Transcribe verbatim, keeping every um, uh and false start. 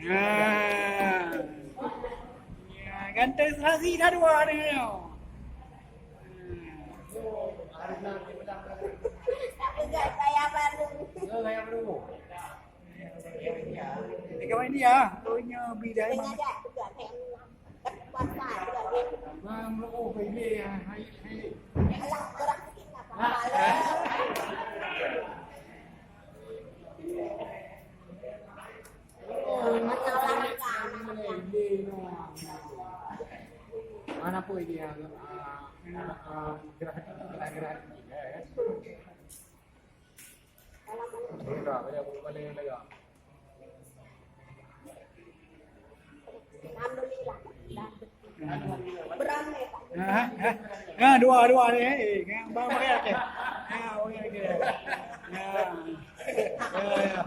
Ah. Ya, ganteng serasi dah dua ni. Gaya baru. Gaya baru. Gaya India. Oh, nya bidai mana? Mana pun dia, ah, ah, gerah, gerah, gerah, gerah. Gerah, banyak balik lega. Ha, ha, ha, dua, dua ni, eh, eh, bang, bang, okey. Ha, okey, okey. Ya. Ya, ya.